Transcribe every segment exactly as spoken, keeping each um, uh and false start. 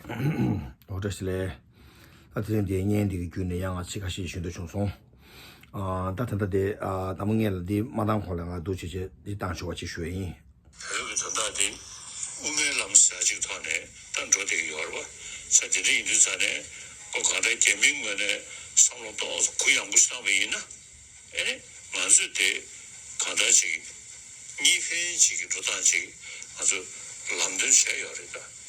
ཨོ་བཀྲ་ཤིས་བདེ་ལེགས། ད་དེ་རིང་འདིའི་བརྙན་འདི་གི་བརྒྱུད་ནས་ཡང་ང་ཚིག་ཁ་ཤས་ཞུ་འདོད་བྱུང་སོང་། ཨ་ད་ད་ལྟ་དེ་ཨ་དང་པོ་ངས་ལ་འདི་མ་བཏང་གོང་ལ་ང་འདུག་བྱེད་བྱེད་འདི་བཏང་ཆོག་པ་ཅིག་ཞུ་ཡ་ཡིན། བོད་ཀྱི་དོན་དག་འདི་དབུ་མའི་ལམ་ཟེར་ཅིག་ཐོག་ནས་ད་འགྲོ་བསྡད་ཀྱི་ཡོད་རེད་བ། ས་དེ་འདྲ་ཡིན་དུས་ཙང་ནས་ཁོ་གང་ལྟར་རྒྱ་མིའི་ངོས་ནས་བསམ་བློ་ཏོག་ཙམ་གུ་ཡངས་པོ་བཞག་པ་ཡིན་ན། ཨེ་ནི་ང་ཚོས་དེ་གང་ལྟར་ཅིག་གཉིས་ཕན་ཅིག་གི་འགྲོ་སྟངས་ཅིག་ང་ཚོས་ལམ་སྟོན་བྱས་ཡོད་རེད་ད།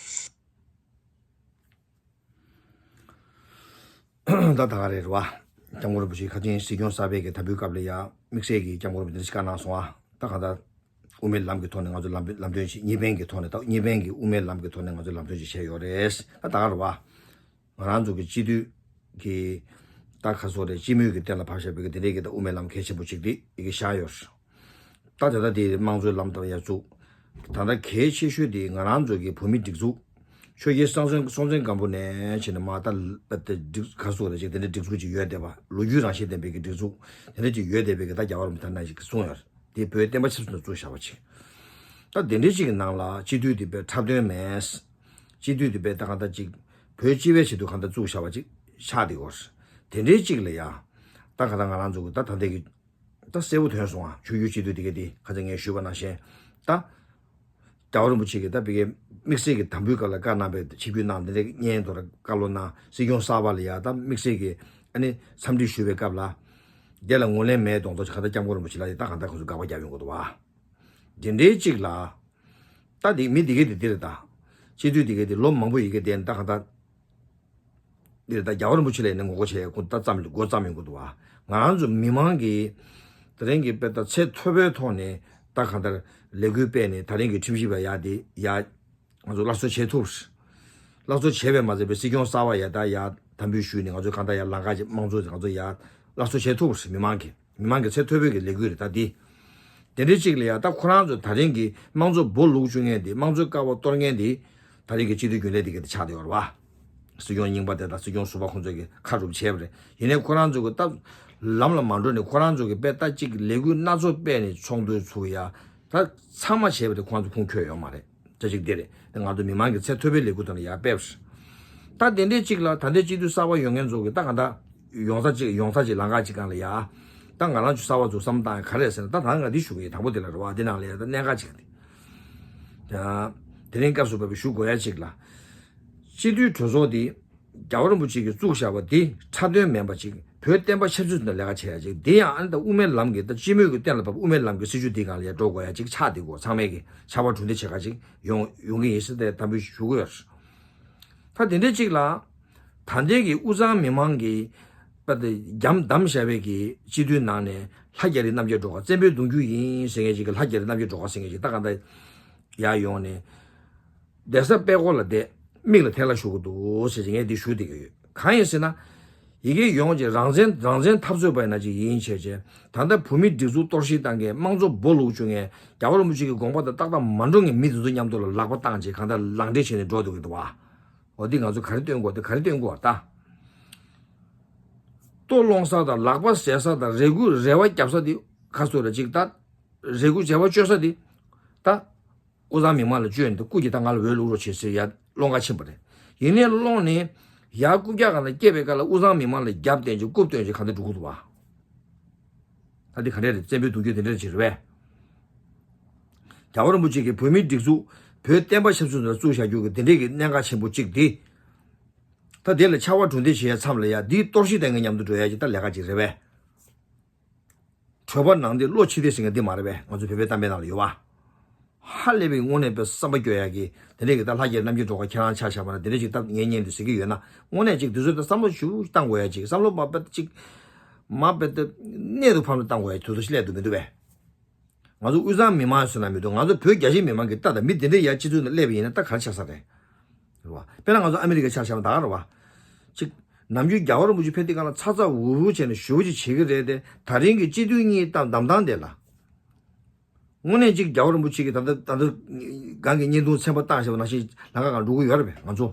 ད་ད་ག་རེ་རེད་བ། སྐྱབས་མགོན་རིན་པོ་ཆེ་ཁ་ཆེན་སྲིད་སྐྱོང་གསར་པའི་གི་དམ་འབུལ་སྐབས་ལ་ཡ་དམིགས་བསལ་གྱི་སྐྱབས་མགོན་རིན་པོ་ཆེ་འདི་འདྲ་ཞིག་བཀའ་གནང་སོང་ཨ། ད་གང་ལྟར་དབུ་མའི་ལམ་གྱི་ཐོག་ནས་ང་ཚོ་ལམ་ལམ་སྟོན་ཞིག་གཉིས་ཕན་གྱི་ཐོག་ནས་ད་གཉིས་ཕན་གྱི་དབུ་མའི་ལམ་གྱི་ཐོག་ནས་ང་ཚོ་ལམ་སྟོན་ཞིག་བྱས་ཡོད་རེད། ད་ད་ག་རེད་བ། ང་རང་ཚོ་གི་སྤྱི་འཐུས་ཀྱི་ད་ག་སོགས་རེད། སྤྱི་མོས་ཀྱི་གཏན་ལ་ཕབ་བཞག་པའི་གི་དེ་འདྲའི་གི་ད་དབུ་མའི་ལམ་གལ་ཆེན་པོ་ཅིག་དེ་ཡི་གེ་བཞག་ཡོད། ད་ད་ལྟ་དེ་དམངས་གཙོའི་ལམ་དང་ཡ་བཙུགས། ད་ལྟ་གལ་ཆེ་ཤོས་དེ་ང་རང་ཚོ་གི་བོད་མི་སྒྲིག་འཛུགས། ཆོས་རྒྱལ་སྲོང་བཙན་སྲོང་བཙན་སྒམ་པོ་ནས་བྱས་ནས་མ་ད་ད་སྒྲིག་ག་སོགས་རེད་ཅིག་དེ་འདྲའི་སྒྲིག་འཛུགས་ཅིག་ཡོད་བསྡད་པ། ལོ་རྒྱུས་རང་བཞིན་ལྡན་པའི་གི་སྒྲིག་འཛུགས་དེ་འདྲ་ཅིག་ཡོད་བསྡད་པའི་གི་ད་རྒྱལ་བ་རིན་པོ་ཆེ་ཐ་ན་ཞིག་གསུངས་ཡོད། དེ་བོད་བསྟན་པ་ཆབ་སྲིད་ལ་བཙུགས་བཞག་པ་ཅིག་ད་དེ་འདྲའི་ཅིག་གི་ནང་ལ་སྤྱི་འཐུས་དེ་བས་འཁྲབ་སྟོན་མེད། སྤྱི་འཐུས་དེ་བས་ད་གང་ལྟར་ཅིག་བོད་སྤྱི་པའི་ཆེད་དུ་གང་ལྟར་བཙུགས་བཞག་པ་ཅིག་ཆགས་བསྡད་ཡོད། དེ་འདྲའི་ཅིག་ལ་ཡ་ད་གང་ལྟར་ང་རང་ཚོ་གི་ད་ད་ལྟའི་གི་ད་གསལ་པོ་ཐོན་སོང་ཨ། ཆོས་བརྒྱུད་སྤྱི་འཐུས་དེ་ག་དེ་ཁ་ཚ་ངས་ཞུས་པ་ནང་བཞིན་ད། རྒྱལ་བ་རིན་པོ་ཆེ་གིས་ད་བི་གའི་དམིགས་བསལ་གྱི་དམ་འབུལ་སྐབས་ལ་བཀའ་གནང་བའི་ཆིབས་བསྒྱུར་གནང་དེ་འདྲའི་བརྙན་དུ་བཀའ་སློབ་གནང་། སྲིད་སྐྱོང་གསར་པ་ལ་ཡ་ད་དམིགས་བསལ་གྱི་ཨ་ནི་འཚམས་འདྲི་ཞུ་བའི་སྐབས་ལ་དེ་ལ་ངོས་ལེན་མེད་མདོག་མདོག་ཅིག་ག་ད་སྐྱབས་མགོན་རིན་པོ་ཆེ་ལ་ཡ་ད་གང་ལྟར་ཁོང་ཚོ་དགག་པ་བརྒྱབ་ཡོང་གི་འདུག་བ། དེ་འདྲའི་ཅིག་ལ་ད་དེ་མི་དེ་གའི་དེ་དེ་རེད། ད་སྤྱི་འཐུས་དེ་གའི་དེ་ལོ་མང་པོ་ཡི་གེ་དེ་ད་གང་ལྟར། འདིར་ད་རྒྱལ་བ་རིན་པོ་ཆེ་ལ་ཡིན་ན་ངོ་རྒོལ་བྱས་ཡོད། ཁོང་ད་ཙམ་མགོ་བརྩམས་ཡོང་གི་འདུག་བ། ང་རང་ཚོ་མི་མང་གིས་དེ་རིང་གི་དཔེ་ད་ཚད་མཐོ་པོའི་ཐོག་ནས་ད་གང་ལྟར་ལས་འགུལ་སྤེལ་ནས་དེ་རིང་གི་ཁྲིམས་ཞིབ་པ་ཡ་དེ་ཡ་ང་ཚོ་སླར་གསོ་བྱེད་ཐུབ། སླར་གསོ་བྱས་པས་མ་ཚད་པའི་སྲིད་སྐྱོང་གསར་པ་ཡ་ད་ཡ་དམ་འབུལ་ཞུས་ནས་ང་ཚོ་གང་ལྟར་ཡ་ལམ་ཁ་ཅིག་དམངས་གཙོ་ང་ཚོ་ཡ་སླར་གསོ་བྱེད་ཐུབ། མི་མང་གིས། མི་མང་གི་ཚད་མཐོ་པོའི་གི་ལས་འགུལ་རེད་ད་འདི། དེ་འདྲའི་གཅིག་ལ་ཡ་ད་ཁོ་རང་ཚོ་དེ་རིང་གི་དམངས་གཙོ་སྦོ་ལུག་བཅུག་མཁན་དེ། དམངས་གཙོའི་ཀ་བ་གཏོར་མཁན་དེ་དེ་རིང་གི་སྤྱི་འཐུས་རྒྱུན་ལས་དེ་ག་དེ་ཆགས་བསྡད་ཡོད་རེད་བ། སྲིད་སྐྱོང་རྙིང་པ་དེ་དང་སྲིད་སྐྱོང་ཟུར་པ་ཁོང་ཚོ་གི་ཁ་སྒྲུབ་བྱས་པ་རེད། ཡིན་ནའི་ཁོ་རང་ཚོ་གི་ད་ལམ་ལ་མ་འགྲོ་ནས་ཁོ་རང་ཚོ་གི་དཔེ་ད་གཅིག་ལས་འགུལ་སྣ་ཚོགས་སྤེལ་ནས་ཚོགས་འདུ་ཚུགས་ཡ་ད་ཚང་མ་བྱས་པ་དེ་ཁོ་རང་ཚོ་ཁུངས་འཁྱོལ་ཡོད་མ་རེད། ཅ་ཅིག་འདི་རེད། དེ་ང་ཚོ་མི་མང་གི་ཚད་མཐོ་པོའི་ལས་འགུལ་ཐོག་ནས་ཡར་ཕེབས། ད་དེ་འདྲའི་གཅིག་ལ་ད་ལྟའི་སྤྱི་འཐུས་གསར་པ་ཡོང་མཁན་ཚོ་གི་ད་ག་ད་ཡོང་ས་གཅིག་ཡོང་ས་གཅིག་ལམ་ཁ་གཅིག་སྒང་ལ་ཡ། ད་ང་རང་ཚོ་གསར་པ་ཚོ་བསམ་བློ་བཏང་ཡ་ག་རེ་རེད་ཟེར་ན། ད་ད་ང་འདི་ཞུ་གི་ཡིན། དང་པོ་དེ་ལ་རེད་བ། འདི་ནང་ལ་ཡ་ད་གནད་འགག་གཅིག་འདི། ད་དེ་རིང་སྐབས་སུ་བབས་པའི་ཞུ་དགོས་ཡ་གཅིག་ལ། སྤྱི་འཐུས་གྲོས་ཚོགས་འདི་རྒྱལ་བ་རིན་པོ་ཆེ་གིས་བཙུགས་བཞག་པ་འདི་འཁྲབ་སྟོན་མིན་པ་ཅིག་བོད་བསྟན་པ་ཆབ་སྲིད་དང་ལས་ཀ་བྱེད་ཡ་ཅིག་འདི་ཡང་ཨ་ནི་ད་དབུ་མའི་ལམ་གྱི་ད་སྤྱི་མོས་ཀྱི་གཏན་ལ་ཕབ་དབུ་མའི་ལམ་གྱི་སྲིད་བྱུས་འདི་སྒང་ལ་ཡ་འགྲོ་དགོས་ཡ་ཅིག་ཆགས་བསྡད་དགོས། ཚང་མས་ཀྱི་ཕྱག་དཔར་གྲུ་འདེགས་བྱེད་ཁ་ཅིག་ཡོང་ཡོང་གི་ཡིན་ཟེར་ཏེ་དམ་འབུལ་ཞུ་གི་ཡོད། ད་དེ་འདྲའི་ཅིག་ལ་ད་ལྟའི་གི་དབུས་གཙང་མི་མང་གི་པ་དེ་རྒྱམ་བསྡམས་བཞག་པའི་གི་སྤྱི་འཐུས་ནང་ནས་ལྷ་རྒྱ་རི་རྣམ་རྒྱལ་སྒྲོལ་དཀར། བཙན་པོའི་གདུང་རྒྱུད་ཡིན་ཟེར་མཁན་ཅིག་གི་ལྷ་རྒྱ་རི་རྣམ་རྒྱལ་སྒྲོལ་དཀར་ཟེར་མཁན་ཅིག་ད་གང་ལྟར་ཡར་ཡོང་ནས། བསྡད་ས་པད་ཀོ་ལ་བསྡད། མིག་ལ་ཐལ་བ་ཞུ་གི་འདུག་ཟེར་གྱི་ངས་འདི་ཞུ་བསྡད་ཀྱི་ཡོད། གང་ཡིན་ཟེར་ན། ཡི་གེ་ཡོངས་ཀྱི་རང་བཙན་རང་བཙན་འཐབ་རྩོད་པ་ཡིན་ན་ཅིག་ཡིན་བྱས་བྱས། ད་ལྟ་བོད་མིའི་སྒྲིག་འཛུགས་གཏོར་བཤིག་བཏང་མཁན། དམངས་གཙོ་སྦོ་ལུག་བཅུག་མཁན། རྒྱལ་བ་རིན་པོ་ཆེ་གི་དགོངས་པ་དང་ཏག་ཏག་མ་འགྲོ་མཁན་མི་དེ་ཚོ་མཉམ་དུ་ལ་ལག་པ་བཏང་བྱས་གང་ལྟར་ལག་འབྲེལ་བྱས་ནས་འགྲོ་འདུག་གི་འདུག་བ། འོ་འདི་ང་ཚོ་ག་རེ་སྟོན་དགོས། དེ་ག་རེ་སྟོན་དགོས་ད། ལྟོ་སློང་ས་དང་ལག་པ་བཟས་ས་དང་རེ་སྐུལ་རེ་བ་བརྒྱབ་ས་དེ་ཁ་སོ་ར་ཅིག་ད། རེ་སྐུལ་རེ་བ་བཅོལ་ས་དེ་ད། དབུས་གཙང་མི་མང་ལ་བཅོལ་ནས་སྐུ་གྱིས་ད་ང་ལ་འོས་བླུག་རོགས་བྱེད་ཟེར་ཡར་སློང་ག་ཕྱིན་པ་རེད། ཡིན་ནའི་སློང་ནས་ཡར་རྐུབ་བཀྱག་སྒང་ལ་སྐྱེས་པའི་སྐབས་ལ་དབུས་གཙང་མི་མང་ལ་རྒྱབ་བསྟན་ཅིག་རྐུབ་བསྟན་ཅིག་གང་འདྲ་འགྲོ་གི་འདུག་བ། ད་འདི་ག་འདྲ་རེད། བཙན་པོའི་གདུང་རྒྱུད་དེ་འདྲ་ཅིག་རེད་པས། རྒྱལ་བ་རིན་པོ་ཆེ་གིས་བོད་མིའི་སྒྲིག་འཛུགས་བོད་བསྟན་པ་ཆབ་སྲིད་ལ་བཙུགས་བཞག་རྒྱུ་གི་དེ་འདྲའི་གི་གནད་འགག་ཆེན་པོ་གཅིག་འདི། ད་དེ་ལ་ཕྱག་དཔར་གྲུ་འདེགས་བྱེད་ཡ་མཚམས་ལ་ཡ་འདིའི་གཏོར་བཤིག་བཏང་མཁན་མཉམ་དུ་འགྲོ་ཡ་ཅིག་ད་ལས་ཀ་ཅིག་རེད་པས། གྲོད་པ་ནང་དེ་བློ་ཕྱི་དེ་ཟེར་མཁན་འདི་མ་རེད་པས། ང་ཚོ་བོད་པའི་གཏམ་དཔེ་ནང་ལ་ཡོད་པ། ཧ་ལས་པའི་དངོས་གནས་པའི་བསམ་པ་སྐྱོ་ཡ་གི་དེ་འདྲས་ཀྱི་ད་ལྷ་རྒྱལ་རྣམ་རྒྱལ་སྒྲོལ་དཀར་ཁྱེད་རང་ཆ་བཞག་པ་ན་དེ་འདྲས་ཅིག་ད་ངས་བརྙན་འདི་གཟིགས་ཀྱི་ཡོད་ན། དངོས་གནས་ཅིག་དུས་ཚོད་ད་བསམ་བློ་ཞུ་བཏང་དགོས་ཡ་ཅིག་བསམ་བློ་མ་པ་ཅིག་མ་པ་ད་གནད་དུ་ཕབ་ནས་བཏང་དགོས་ཡ་དུས་ཚོད་ཞིག་སླེབས་འདུག་མི་འདུག་པས། ང་ཚོ་དབུས་གཙང་མི་མང་ཟེར་ན་མི་འདུག་ང་ཚོ་བོད་རྒྱ་ཆེའི་མི་མང་གི་ལྟ་དང་མི་དེ་འདྲས་ཡ་སྤྱི་ཚོགས་ནང་སླེབས་པ་ཡིན་ན་ད་ག་རེ་ཆགས་ས་རེད། རེད་བ། དཔེར་ན་ང་ཚོ་ཨ་མི་རི་ཀ་ཆ་བཞག་ན་ད་ག་རེད་བ། ཅིག་ནམ་རྒྱུན་རྒྱལ་བ་རིན་པོ་ཆེ་ཕེབས་དུས་སྒང་ལ་ཚ་ཚ་འུར་འུར་བྱས་ནས་ཞུ་བ་ཅིག་བྱེད་ཀྱི་རེད་དེ། ད་རིང་གི་སྤྱི་འཐུས་གཉིས་བཏང་བདམས་སྟངས་དེ་ལ། དངོས་གནས་ཅིག་རྒྱལ་བ་རིན་པོ་ཆེ་གིས་ད་ལྟ་ད་ལྟ་སྒང་གི་བརྙན་ཐུང་ཚན་པ་བཏང་བཞག་པ་ནང་བཞིན་ལམ་ཁ་སྒང་འགྲོ་གི་ཡོད་རེད་པས། ང་ཚོ་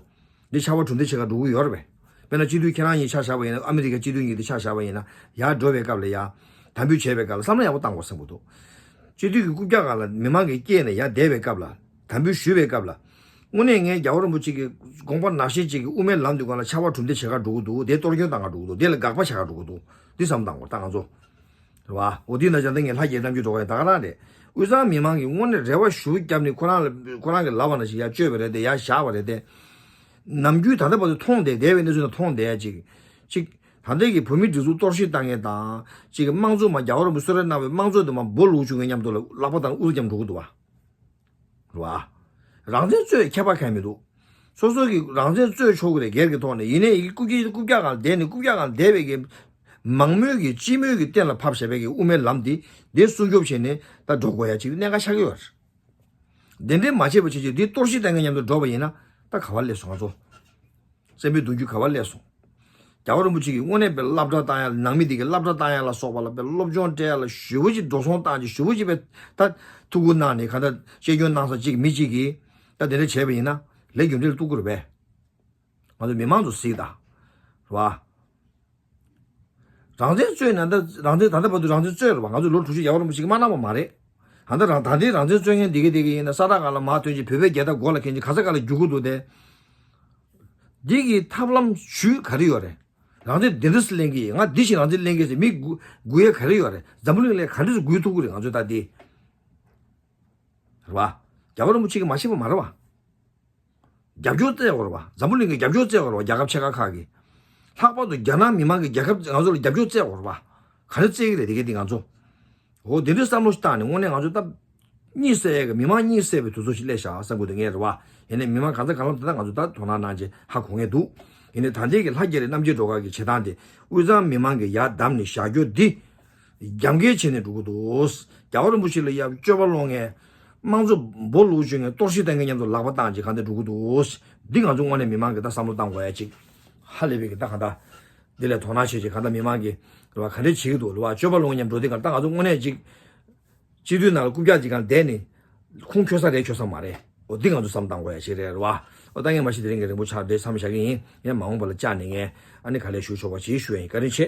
འདི་ཕྱག་དཔར་གྲུ་འདེགས་བྱེད་ག་འགྲོ་གི་ཡོད་རེད་པས། དཔེར་ན་སྤྱི་འཐུས་ཁྱེད་རང་གཉིས་ཆ་བཞག་པ་ཡིན་ན། ཨ་མི་རི་ཀའི་སྤྱི་འཐུས་གཉིས་དེ་ཆ་བཞག་པ་ཡིན་ན། ཡར་འགྲོ་བའི་སྐབས་ལ་ཡ། དམ་འབུལ་བྱས་པའི་སྐབས་ལ་བསམ་བློ་ཡག་པོ་བཏང་དགོས་བསམ་གྱི་འདུག་སྤྱི་འཐུས་ཀྱི་རྐུབ་བཀྱག་སྒང་ལ་མི་མང་གིས་བསྐྱལ་ནས་ཡར་བསྡད་པའི་སྐབས་ལ། དམ་འབུལ་ཞུས་པའི་སྐབས་ལ། དངོས་གནས་ངས་རྒྱལ་བ་རིན་པོ་ཆེ་གི་དགོངས་པ་ནང་བཞིན་ཅིག་གི་དབུ་མའི་ལམ་དུས་སྒང་ལ་ཆར་པ་གྲུབ་འདེགས་བྱེད་ག་འགྲོ་གི་འདུག་དེ་གཏོར་སྐྱོན་བཏང་ག་འགྲོ་གི་འདུག་དེ་ལ་དགག་པ་བྱེད་ག་འགྲོ་གི་འདུག་འདི་བསམ་བཏང་དགོས་ད་ང་ཚོ། རེད་བ། འོ་འདི་ན་ཅང་ད་ངས་ལྷ་རྒྱལ་རྣམ་རྒྱལ་འགྲོ་ག་ཡིན་ད་ག་རང་རེད། དབུས་གཙང་མི་མང་གིས་དངོས་གནས་རེ་བ་ཞུ་བརྒྱབ་ནས་ཁོ་རང་ལ་ཁོ་རང་གི་ལབ་པ་ནང་བཞིན་ཡར་བཅོས་པ་རེད་དེ་ཡར་བཞག་པ་རེད་དེ། ནམ་རྒྱུན་ད་ལྟ་བར་དུ་མཐོང་བསྡད་བསྡད་པའི་གནས་ཚུལ་ནང་མཐོང་བསྡད་ཡ་ཅིག་ཅིག་ད་ལྟའི་གི་བོད་མིའི་སྒྲིག་འཛུགས་གཏོར་བཤིག་བཏང་མཁན་དང་ཅིག་གི་དམངས་གཙོ་མ་རྒྱལ་བ་རིན་པོ་གསོལ་རས་གནང་བའི་དམངས་གཙོ་དེ་མ་སྦོ་ལུག་བཅུག་མཁན་མཉམ་དུ་ལ་ལག་པ་དང་དབུ་རྒྱབ་འགྲོ་གི་འདུག་བ། རེད་བ། རང་བཙན་རྩོད་ཁྱད་པར་གང་མི་འདུག་སོ་སོ་གི་རང་བཙན་རྩོད་ཆོག་གི་རེད་སྒེར་གྱི་ཐོག་ནས་ཡིན་ནའི་ཡི་གེ་རྐུབ་ཀྱི་རྐུབ་བཀྱག་སྒང་བསྡད་ནས་རྐུབ་བཀྱག་སྒང་བསྡད་པའི་གི་མང་མོས་ཀྱི་སྤྱི་མོས་ཀྱི་གཏན་ལ་ཕབ་བཞག་པའི་གི་དབུ་མའི་ལམ་འདི་འདི་སྲུང་སྐྱོབ་བྱས་ནས་ད་འགྲོ་དགོས་ཡ་ཅིག་གནད་འགག་ཆགས་ཀྱི་ཡོད་རེད། འདི་འདྲའི་མ་བྱས་པ་བྱས་ཀྱི་འདི་གཏོར་བཤིག་བཏང་མཁན་མཉམ་དུ་འགྲོ་བ་ཡིན་ན་ད་ག་བ་སླེབས་སོང་ང་ཚོ། སེམས་པའི་གདུང་རྒྱུད་ག་བ་སླེབས་སོང་། རྒྱལ་བ་རིན་པོ་ཆེ་གིས་དངོས་གནས་པའི་སློབ་གྲྭ་བཏང་ཡ་ནང་མི་དེ་གི་སློབ་གྲྭ་བཏང་ཡ་ལ་སོགས་པ་ལ་པའི་སློབ་སྦྱོང་སྤྲད་ཡ་ལ་ཞེ་པོ་ཅིག་འགྲོ་སོང་བཏང་ཅིག་ཞེ་པོ་ཅིག་པའི་ད་ཐུགས་ཁུར་གནང་ནས་ག་ད་ཤེས་སྐྱོན་གནང་ས་ཅིག་མི་ཅིག་གིས་ད་དེ་འདྲ་བྱས་པ་ཡིན་ན་ལས་རྒྱུ་འབྲས་ལ་གཏུག་གི་རེད་པས། ང་ཚོ་མི་མང་ཚོ་གཟིགས་དང་། རེད་བ། རང་བཙན་རྩོད་ན་ད་རང་བཙན་ད་ལྟ་བར་དུ་རང་བཙན་རྩོད་རེད་བ། ང་ཚོ་ལོ་དྲུག་ཅུ་རྒྱལ་བ་རིན་པོ་ཆེ་གིས་མ་གནང་བ་མ་རེད། ད་ལྟ་རང་ད་ལྟའི་རང་བཙན་རྩོད་མཁན་འདི་གི་འདི་གི་ཡིན་ན་ས་ཐག་གང་ལ་མར་ཐོན་ཅིག་བོད་པའི་རྒྱལ་དར་མགོ་ལ་འཁྱེར་ཅིག་ག་ས་ག་ལ་རྒྱུག་གི་འདུག་སྟེ། འདི་གི་ཐབས་ལམ་ཞུས་ག་རེ་ཡོད་རེད། རང་བཙན་འདི་འདྲ་སེ་ལེན་གི་ཡིན། ང་འདི་བཞིན་རང་བཙན་ལེན་གི་ཟེར་མི་སྒུག་སྒུག་ཡས་ག་རེ་ཡོད་རེད། འཛམ་བུ་གླིང་ལ་ག་འདྲ་སེ་སྒུག་ཐུབ་ཀྱི་རེད་ང་ཚོས་ད་འདི། རེད་བ། རྒྱལ་བ་རིན་པོ་ཆེ་གིས་མ་བཤད་པ་མ་རེད་བ། རྒྱབ་སྐྱོར་བཙལ་དགོས་རེད་བ། འཛམ་བུ་གླིང་གི་རྒྱབ་སྐྱོར་བཙལ་དགོས་རེད་བ། རྒྱལ་ཁབ་ཆེ་ཁག་ཁག་གིས། ལྷག་པར་དུ་རྒྱ་ནག་མི་མང་གིས་རྒྱལ་ཁབ་ང་ཚོ་ལ་རྒྱབ་སྐྱོར་བཙལ་དགོས་རེད་བ། ག་རེ་བཙལ་གི་རེད་དེ་གས་དེ་ང་ཚོ། འོ་དེ་འདྲའི་བསམ་བློ་ཞིག་བཏང་ནས་དངོས་གནས་ང་ཚོ་ད། གཉིད་སད་ཡས་ཀྱི་མི་མང་གཉིད་སད་པའི་དུས་ཚོད་ཞིག་སླེབས་ཤག་བསམ་གྱི་འདུག་ངས་རེད་བ། ཡིན་ནའི་མི་མང་གང་ས་གང་ལ་ད་ལྟ་ང་ཚོ་ད་དོ་སྣང་གནང་བྱས་ཧ་གོ་མཁན་འདུག་ཡིན་ནའི་ད་ལྟའི་གི་ལྷ་རྒྱལ་རི་རྣམ་རྒྱལ་སྒྲོལ་དཀར་གྱི་བྱེད་སྟངས་དེ་དབུས་གཙང་མི་མང་གིས་ཡར་བསྡམས་ནས་བཞག་རྒྱུ་འདི། རྒྱབ་འགལ་བྱས་ནས་འགྲོ་གི་འདུག་རྒྱལ་བ་རིན་པོ་ཆེ་ལ་ཡར་སྤྱོད་པ་སློང་མཁན། དམངས་གཙོ་སྦོ་ལུག་བཅུག་མཁན་གཏོར་བཤིག་བཏང་མཁན་མཉམ་དུ་ལག་པ་བཏང་བྱས་གང་འདྲ་འགྲོ་གི་འདུག་འདི་ང་ཚོ་དངོས་གནས་མི་མང་གིས་ད་བསམ་བློ་བཏང་དགོས་ཡ་ཅིག་ཧ་ལས་པའི་གི་ད་གང་ལྟར། འདི་ལ་དོ་སྣང་བྱེད་ཅིག་གང་ལྟར་མི་མང་གིས་རེད་བ་ག་འདྲ་བྱེད་ཀྱི་འདུག་རེད་བ། སྤྱོད་པ་སློང་མཁན་མཉམ་འགྲོ་དེ་གང་ལྟར་ང་ཚོ་དངོས་གནས་ཅིག་སྤྱི་འཐུས་ནང་ལ་རྐུབ་བཀྱག་ཅིག་གང་བསྡད་ནས་ཁུངས་འཁྱོལ་ས་རེད་འཁྱོལ་ས་མ་རེད། འོ་འདི་ང་ཚོ་བསམ་བཏང་དགོས་ཡ་ཞིག་རེད་རེད་བ། འོ་ད་ངས་མ་གཞི་དེ་རིང་གི་རིང་པོ་ཆགས་འདྲེ་མཚམས་བཞག་གི་ཡིན། ངས་མ་འོངས་པ་ལ་བཅར་ནས་ངས་ཨ་ནི་ག་ལས་ཞུ་ཆོག་པ་ཞིག་ཞུ་ཡ་ཡིན། བཀའ་དྲིན་ཆེ།